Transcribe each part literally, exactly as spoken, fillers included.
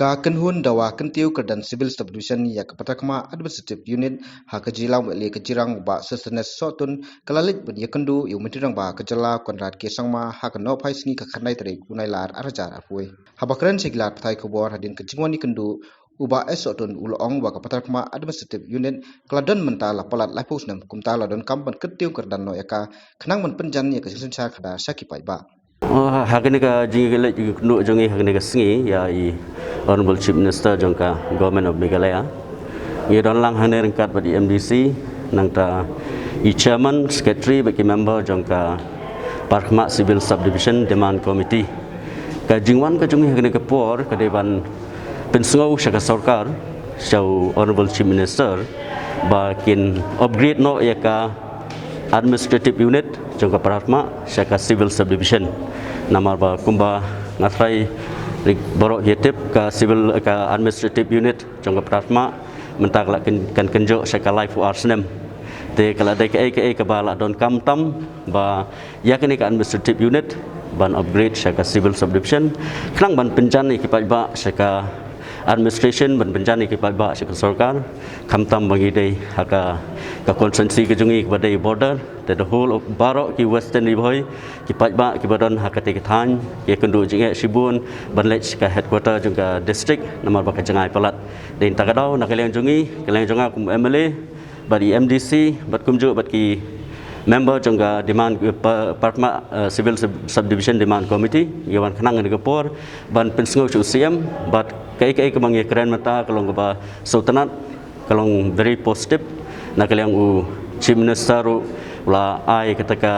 Ka kynhun dawa kyntiew kyrdan Civil Subdivision ïa ka Patharkhmah Administrative Unit ha ka jingïalam u L A ka Jirang u Bah Sosthenes Sohtun ka la leit ban ïakynduh ïa u Myntri Rangbah ka jylla Conrad K Sangma ha ka nohphai sngi ka khyndai tarik u Nailar ar hajar arphew. Haba kren sha ki lad pathai khubor hadien ka jingwan ïakynduh, u Bah S Sohtun u la ong ba ka Patharkhmah Administrative Unit ka la don mynta la palat laiphew snem, kumta la donkam ban kyntiew kyrdan noh ïa ka khnang ban pynjan ïa ka jingsynshar khadar sha ki paidbah. Oh, ha kane ka jingïaleit ïakynduh jong ngi ha kane ka sngi ïa i Honorable Chief Minister jong ka Government of Meghalaya, ngi don lang hangne ryngkat bad i M D C, nangta i Chairman, Secretary bad ki member jong ka Patharkhmah Civil Subdivision Demand Committee. Ka jingwan ka jong ngi ha kane ka por ka dei ban pynsngew sha ka sorkar, sha u Honorable Chief Minister, ba kin upgrade noh ïa ka administrative unit jong ka Patharkhmah sha ka civil subdivision. Namar ba kumba nga tharai baroh ki tip, ka civil, ka administrative unit jong ka Patharkhmah mynta ka la kyn-, kan kynjoh sha ka laiphew ar snem. Te ka la dei kaei kaei kaba la donkam tam ba ïa kane ka administrative unit ban upgrade sha ka civil subdivision, khnang ban pynjan ïa ki paidbah sha ka administration, ban pynjan ïa ki paidbah sha ka sorkar, khamtam ba ngi dei ha ka, ka constituency ka jong ngi kaba dei border. Te the whole of baroh ki Western Ri Bhoi, ki paidbah kiba don ha kata ka thaiñ ki ïakynduh jingeh shibun ban leit sha ka headquarter jong ka district namar ba ka jngai palat. Te mynta ka daw na ka liang jong ngi, ka liang jong nga kum M L A, bad i M D C, bad kumjuh bad ki member jong ka demand, eh, Pa-, Patharkhmah, eh, Civil Sub-, Subdivision Demand Committee, ngi wan khnang ha kane ka por ban pynsngew sha u C M, bad kaei kaei kaba ngi kren mynta ka long kaba sngewtynnat, ka long very positive. Na ka liang u Chief Minister ruh u la ai kata ka,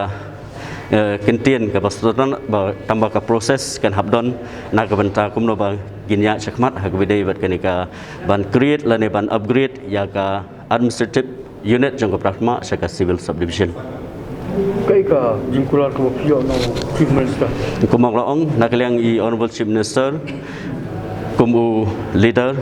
eh, kyntien kaba sngewtynnat ba tang ba ka process kan hap don na ka bynta kumno ba kin ïaid shakhmat ha kaba ïadei bad kane ka ban create lane ban upgrade ïa ka administrative unit jong ka Patharkhmah sha ka civil subdivision. Kaei ka jingkular kaba phi ïoh na u Chief Minister? Kumba nga la ong, na ka liang i Honorable Chief Minister kum u leader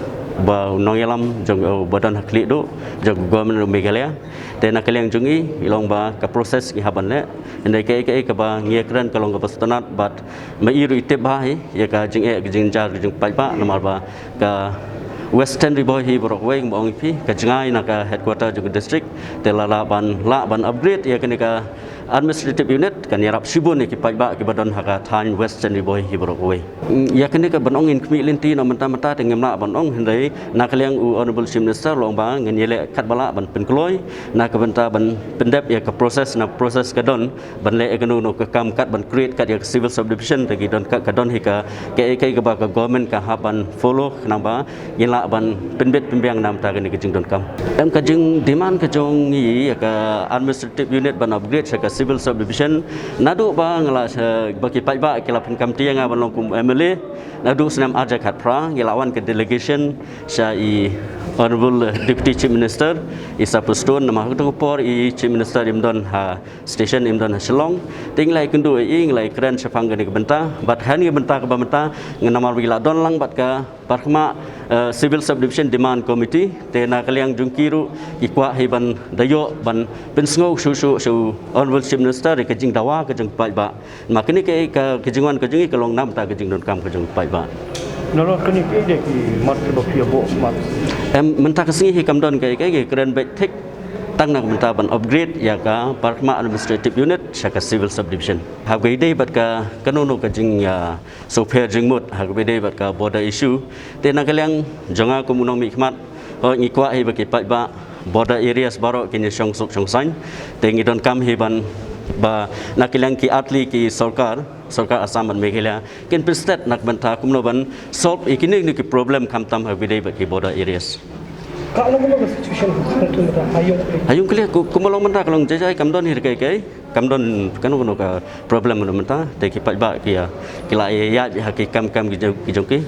ba u nongïalam jong, eh, ba don ha khlieh duh jong ka Government of Meghalaya. Te na ka liang jong ngi, i long ba ka process ngi hap ban leh. Hynrei kaei kaei kaba ngi ïakren ka long kaba sngewtynnat bad ma i ruh i tip bha hi ïa ka jingeh ka jingjynjar ka jong ki paidbah namar ba ka Western Ri Bhoi hi baroh kawei, kumba ong ïa phi, ka jngai na ka headquarter jong ka district. Te lada ban lah ban upgrade ïa kane ka administrative unit kan ïarap shibun ïa ki paidbah kiba don ha ka thaiñ Western Ri Bhoi hi baroh kawei. Mm, ïa kane ka ban ong ngin khmih lynti na mynta mynta te ngim lah ban ong, hynrei na ka liang u Honorable Chief Minister u la ong ba ngin ïaleh katba lah ban pynkloi na ka bynta ban pyndep ïa ka process, na process ka don ban leh ïa kano kano ka kam kat ban create kat ïa ka civil subdivision. Te ki don ka, ka don hi ka, kaei kaei kaba ka government ka hap ban follow khnang ba ngin lah ban pynbit pynbiang na ka bynta kane ka jingdonkam. Em, ka jingdemand ka jong ngi ïa ka administrative unit ban upgrade sha ka civil subdivision, naduh ba nga la sha, ba ki paidbah ki la pynkamti ïa nga ban long kum M L A, naduh snem ar hajar khatphra ngi la wan ka delegation sha i Honorable Deputy Chief Minister, i Sir Prestone, namar ha kato ka por i Chief Minister im don ha station, im don ha Shillong. Te ngi la ïakynduh ïa i, ngi la ïakren shaphang kane ka bynta. Bad ha kane ka bynta kaba mynta, ngi namar ba ngi la don lang bad ka Patharkhmah, eh, Civil Subdivision Demand Committee, te na ka liang jong ki ruh ki kwah hi ban da ïoh ban pynsngew shuh shuh sha u Honorable Chief Minister ïa ka jingdawa ka jong ki paidbah. Ma kane ka, ka, ka jingwan ka jong ngi ka long na ka bynta ka jingdonkam ka jong ki paidbah. Nalor kane kaei de ki mat kiba phi ïa buh mat? Em, mynta ka sngi hi kam don kaei kaei, ngi kren beit thik tang na ka bynta ban upgrade ïa ka Patharkhmah Administrative Unit sha ka Civil Subdivision. Ha kaba ïadei bad ka, kano kano ka jing, ah, sngewpher jingmut ha kaba ïadei bad ka border issue. Te na ka liang jong nga kum u nongmihkhmat, hooid, ngi kwah hi ba ki paidbah border areas baroh kin ïashong suk shong saiñ. Te ngi donkam hi ban, ba na ka liang ki artylli ki sorkar, sorkar Assam bad Meghalaya kin pynstet na ka bynta kumno ban solve ïa kine kine ki problem khamtam ha kaba ïadei bad ki border areas. Ka long kumno ka situation ha Khartoum mynta, ha Ïungkli? Ha Ïungkli, ku-, kumba long mynta ka long jai jai, kam don hi kaei kaei. Kam don kano kano ka problem mynta, te ki paidbah ki, ah, ki la ïaid ha ki kam kam ki jong, ki jong ki.